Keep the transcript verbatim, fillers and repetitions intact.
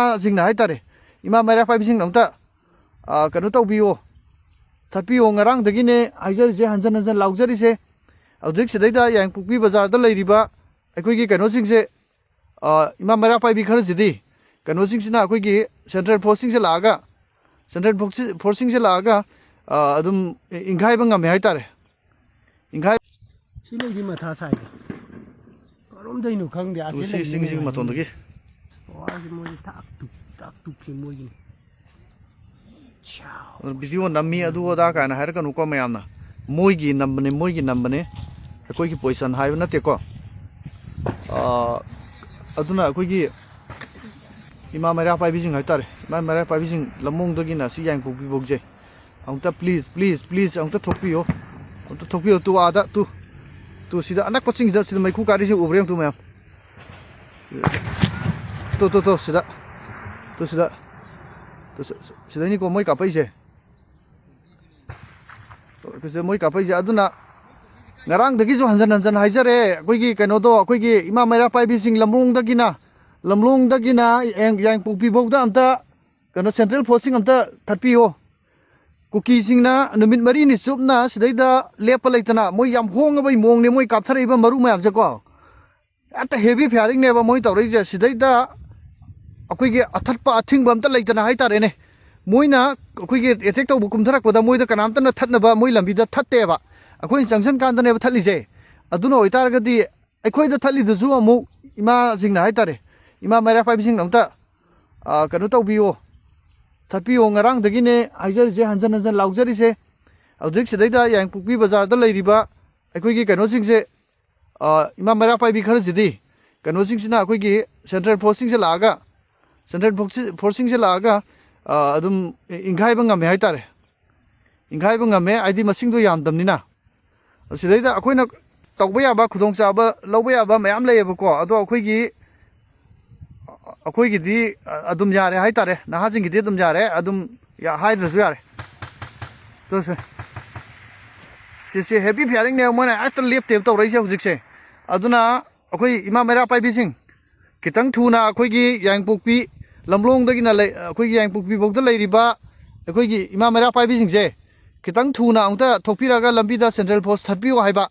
ꯏꯃꯥꯁꯤꯡꯅ ꯍꯥꯏꯇꯥꯔꯦ, ꯏꯃꯥ ꯃꯩꯔꯥ ꯄꯥꯏꯕꯤꯁꯤꯡꯅ ꯑꯝꯇ, ꯑ, ꯀꯩꯅꯣ ꯇꯧꯕꯤꯌꯣ, ꯊꯠꯄꯤꯌꯣ꯫ ꯉꯔꯥꯡꯗꯒꯤꯅꯦ ꯍꯥꯏꯖꯔꯤꯁꯦ, ꯍꯟꯖꯟ ꯍꯟꯖꯟ ꯂꯥꯎꯖꯔꯤꯁꯦ꯫ ꯍꯧꯖꯤꯛ ꯁꯤꯗꯩꯗ ꯌꯥꯏꯉꯪꯄꯣꯛꯄꯤ ꯕꯖꯥꯔꯗ ꯂꯩꯔꯤꯕ ꯑꯩꯈꯣꯏꯒꯤ ꯀꯩꯅꯣꯁꯤꯡꯁꯦ, ꯑ, ꯏꯃꯥ ꯃꯩꯔꯥ ꯄꯥꯏꯕꯤ ꯈꯔꯁꯤꯗꯤ, ꯀꯩꯅꯣꯁꯤꯡꯁꯤꯅ, ꯑꯩꯈꯣꯏꯒꯤ ꯁꯦꯟꯇ꯭ꯔꯦꯜ ꯐꯣꯔꯁꯁꯤꯡꯁꯦ ꯂꯥꯛꯑꯒ, ꯁꯦꯟꯇ꯭ꯔꯦꯜ ꯐꯣꯔꯁꯁꯤ-, ꯐꯣꯔꯁꯁꯤꯡꯁꯦ ꯂꯥꯛꯑꯒ, ꯑ, ꯑꯗꯨꯝ ꯏꯪꯈꯥꯏꯕ ꯉꯝꯃꯦ ꯍꯥꯏꯇꯥꯔꯦ꯫ ꯏꯪꯈꯥꯏ ꯁꯤ ꯂꯩꯗꯤ ꯃꯊꯥ ꯁꯥꯏꯗ꯫ ꯀꯔꯣꯝꯗꯩꯅꯣ ꯈꯪꯗꯦ꯫ ꯑꯁꯤ ꯁꯤ ꯂꯩꯗꯤ ꯆꯤꯡꯁꯤꯒꯤ ꯅꯨꯡꯉꯥꯏ꯫ ꯃꯇꯣꯟꯗꯒꯤ꯫ ꯋꯥꯁꯦ ꯃꯣꯏꯁꯦ ꯊꯥꯛ ꯇꯨꯛ, ꯊꯥꯛ ꯇꯨꯛꯁꯦ ꯃꯣꯏꯒꯤꯅꯤ꯫ ꯁ꯭ꯌꯥꯎ꯫ ꯑꯗꯨ ꯚꯤꯗꯤꯑꯣ ꯅꯝꯃꯤ, ꯑꯗꯨ ꯑꯗꯥ ꯀꯥꯏꯅ ꯍꯥꯏꯔꯛꯀꯅꯨꯀꯣ ꯃꯌꯥꯝꯅ꯫ ꯃꯣꯏꯒꯤ ꯅꯝꯕꯅꯦ, ꯃꯣꯏꯒꯤ ꯅꯝꯕꯅꯦ꯫ ꯑꯩꯈꯣꯏꯒꯤ ꯄꯣꯖꯤꯁꯟ ꯍꯥꯏꯕ ꯅꯠꯇꯦꯀꯣ꯫ ꯑꯥ, ꯑꯗꯨꯅ ꯑꯩꯈꯣꯏꯒꯤ ꯏꯃꯥ ꯃꯩꯔꯥ ꯄꯥꯏꯕꯤꯁꯤꯡ ꯍꯥꯏꯇꯥꯔꯦ, ꯏꯃꯥ ꯃꯩꯔꯥ ꯄꯥꯏꯕꯤꯁꯤꯡ ꯂꯝꯂꯣꯡꯗꯒꯤꯅ ꯁꯤ ꯌꯥꯏꯉꯪꯄꯣꯛꯄꯤꯐꯥꯎꯁꯦ, ꯑꯃꯨꯛꯇ please, please, please, ꯑꯃꯨꯛꯇ ꯊꯣꯛꯄꯤꯌꯣ꯫ ꯑꯃꯨꯛꯇ ꯊꯣꯛꯄꯤꯌꯣ꯫ ꯇꯨ ꯑꯥꯗ, ꯇꯨ, ꯇꯨ ꯁꯤꯗ ꯑꯅꯛꯄ ꯆꯤꯡꯁꯤꯗ, ꯁꯤꯗ ꯃꯩꯈꯨ ꯀꯥꯔꯤꯁꯦ ꯎꯕ꯭ꯔꯥ ꯌꯦꯡꯉꯨ, ꯇꯨ ꯃꯌꯥꯝ꯫ ꯇꯨ, ꯇꯨ, ꯇꯨ, ꯁꯤꯗ꯫ ꯇꯨ, ꯁꯤꯗ꯫ ꯇꯨ, ꯁꯤ-, ꯁꯤ-, ꯁꯤꯗꯩꯅꯤꯀꯣ ꯃꯣꯏ ꯀꯥꯞꯄꯛꯏꯁꯦ꯫ ꯇꯨ, ꯁꯤꯗ ꯃꯣꯏ ꯀꯥꯞꯄꯛꯏꯁꯦ꯫ ꯑꯗꯨꯅ ꯉꯔꯥꯡꯗꯒꯤꯁꯨ ꯍꯟꯖꯟ ꯍꯟꯖꯟ ꯍꯥꯏꯖꯔꯦ, ꯑꯩꯈꯣꯏꯒꯤ ꯀꯩꯅꯣꯗꯣ, ꯑꯩꯈꯣꯏꯒꯤ ꯏꯃꯥ ꯃꯩꯔꯥ ꯄꯥꯏꯕꯤꯁꯤꯡ ꯂꯝꯂꯣꯡꯗꯒꯤꯅ, ꯂꯝꯂꯣꯡꯗꯒꯤꯅ ꯌꯥꯏ-, ꯌꯥꯏꯉꯪꯄꯣꯛꯄꯤꯐꯥꯎꯗ ꯑꯝꯇ ꯀꯩꯅꯣ, ꯁꯦꯟꯇ꯭ꯔꯦꯜ ꯐꯣꯔꯁꯁꯤꯡ ꯑꯝꯇ ꯊꯠꯄꯤꯌꯣ꯫ ꯀꯨꯀꯤꯁꯤꯡꯅ ꯅꯨꯃꯤꯠ ꯃꯔꯤꯅꯤ ꯆꯨꯞꯅ ꯁꯤꯗꯩꯗ ꯂꯦꯞꯄ ꯂꯩꯇꯅ, ꯃꯣꯏ ꯌꯥꯝ ꯍꯣꯡꯉꯕꯩ ꯃꯑꯣꯡꯅꯦ ꯃꯣꯏ ꯀꯥꯞꯊꯔꯛꯏꯕ ꯃꯔꯨ ꯃꯌꯥꯝꯁꯦꯀꯣ꯫ ꯍꯦꯛꯇ heavy firingꯅꯦꯕ ꯃꯣꯏ ꯇꯧꯔꯛꯏꯁꯦ꯫ ꯁꯤꯗꯩꯗ ꯑꯩꯈꯣꯏꯒꯤ ꯑꯊꯠꯄ ꯑꯊꯤꯡꯕ ꯑꯝꯇ ꯂꯩꯇꯅ ꯍꯥꯏꯇꯥꯔꯦꯅꯦ, ꯃꯣꯏꯅ ꯑꯩꯈꯣꯏꯒꯤ attack ꯇꯧꯕ ꯀꯨꯝꯊꯔꯛꯄꯗ ꯃꯣꯏꯗ ꯀꯅꯥꯝꯇꯅ ꯊꯠꯅꯕ ꯃꯣꯏ ꯂꯝꯕꯤꯗ ꯊꯠꯇꯦꯕ꯫ ꯑꯩꯈꯣꯏꯅ ꯆꯪꯁꯤꯟ ꯀꯥꯟꯗꯅꯦꯕ ꯊꯠꯂꯤꯁꯦ꯫ ꯑꯗꯨꯅ ꯑꯣꯏꯇꯥꯔꯒꯗꯤ ꯑꯩꯈꯣꯏꯗ ꯊꯠꯂꯤꯗꯨꯁꯨ ꯑꯃꯨꯛ ꯏꯃꯥꯁꯤꯡꯅ ꯍꯥꯏꯇꯥꯔꯦ, ꯏꯃꯥ ꯃꯩꯔꯥ ꯄꯥꯏꯕꯤꯁꯤꯡꯅ ꯑꯝꯇ, ꯑ, ꯀꯩꯅꯣ ꯇꯧꯕꯤꯌꯣ, ꯊꯠꯄꯤꯌꯣ꯫ ꯉꯔꯥꯡꯗꯒꯤꯅꯦ ꯍꯥꯏꯖꯔꯤꯁꯦ, ꯍꯟꯖꯟ ꯍꯟꯖꯟ ꯂꯥꯎꯖꯔꯤꯁꯦ꯫ ꯍꯧꯖꯤꯛ ꯁꯤꯗꯩꯗ ꯌꯥꯏꯉꯪꯄꯣꯛꯄꯤ ꯕꯖꯥꯔꯗ ꯂꯩꯔꯤꯕ ꯑꯩꯈꯣꯏꯒꯤ ꯀꯩꯅꯣꯁꯤꯡꯁꯦ, ꯑ, ꯏꯃꯥ ꯃꯩꯔꯥ ꯄꯥꯏꯕꯤ ꯈꯔꯁꯤꯗꯤ, ꯀꯩꯅꯣꯁꯤꯡꯁꯤꯅ, ꯑꯩꯈꯣꯏꯒꯤ ꯁꯦꯟꯇ꯭ꯔꯦꯜ ꯐꯣꯔꯁꯁꯤꯡꯁꯦ ꯂꯥꯛꯑꯒ, ꯁꯦꯟꯇ꯭ꯔꯦꯜ ꯐꯣꯔꯁꯁꯤ-, ꯐꯣꯔꯁꯁꯤꯡꯁꯦ ꯂꯥꯛꯑꯒ, ꯑ, ꯑꯗꯨꯝ ꯏꯪꯈꯥꯏꯕ ꯉꯝꯃꯦ ꯍꯥꯏꯇꯥꯔꯦ꯫ ꯏꯪꯈꯥꯏꯕ ꯉꯝꯃꯦ ꯍꯥꯏꯗꯤ ꯃꯁꯤꯡꯗꯣ ꯌꯥꯝꯗꯕꯅꯤꯅ꯫ ꯁꯤꯗꯩꯗ ꯑꯩꯈꯣꯏꯅ ꯇꯧꯕ ꯌꯥꯕ, ꯈꯨꯗꯣꯡꯆꯥꯕ ꯂꯧꯕ ꯌꯥꯕ ꯃꯌꯥꯝ ꯂꯩꯌꯦꯕꯀꯣ꯫ ꯑꯗꯣ ꯑꯩꯈꯣꯏꯒꯤ, ꯑꯩꯈꯣꯏꯒꯤꯗꯤ ꯑꯗꯨꯝ ꯌꯥꯔꯦ ꯍꯥꯏꯇꯥꯔꯦ, ꯅꯍꯥꯁꯤꯡꯒꯤꯗꯤ ꯑꯗꯨꯝ ꯌꯥꯔꯦ, ꯑꯗꯨꯝ ꯌꯥ-, ꯍꯥꯏꯗ꯭ꯔꯁꯨ ꯌꯥꯔꯦ꯫ ꯇꯨꯁꯦ꯫ ꯁꯤꯁꯦ heavy firingꯅꯦ ꯃꯣꯏꯅ ꯍꯦꯛꯇ ꯂꯦꯞꯇꯦꯕ ꯇꯧꯔꯛꯏꯁꯦ ꯍꯧꯖꯤꯛꯁꯦ꯫ ꯑꯗꯨꯅ ꯑꯩꯈꯣꯏ ꯏꯃꯥ ꯃꯩꯔꯥ ꯄꯥꯏꯕꯤꯁꯤꯡ, ꯈꯤꯇꯪ ꯊꯨꯅ ꯑꯩꯈꯣꯏꯒꯤ ꯌꯥꯏꯉꯪꯄꯣꯛꯄꯤ ꯂꯝꯂꯣꯡꯗꯒꯤꯅ ꯂꯩ, ꯑꯩꯈꯣꯏꯒꯤ ꯌꯥꯏꯉꯪꯄꯣꯛꯄꯤꯐꯥꯎꯗ ꯂꯩꯔꯤꯕ ꯑꯩꯈꯣꯏꯒꯤ ꯏꯃꯥ ꯃꯩꯔꯥ ꯄꯥꯏꯕꯤꯁꯤꯡꯁꯦ ꯈꯤꯇꯪ ꯊꯨꯅ ꯑꯃꯨꯛꯇ ꯊꯣꯛꯄꯤꯔꯒ ꯂꯝꯕꯤꯗ central post ꯊꯠꯄꯤꯌꯨ ꯍꯥꯏꯕ꯫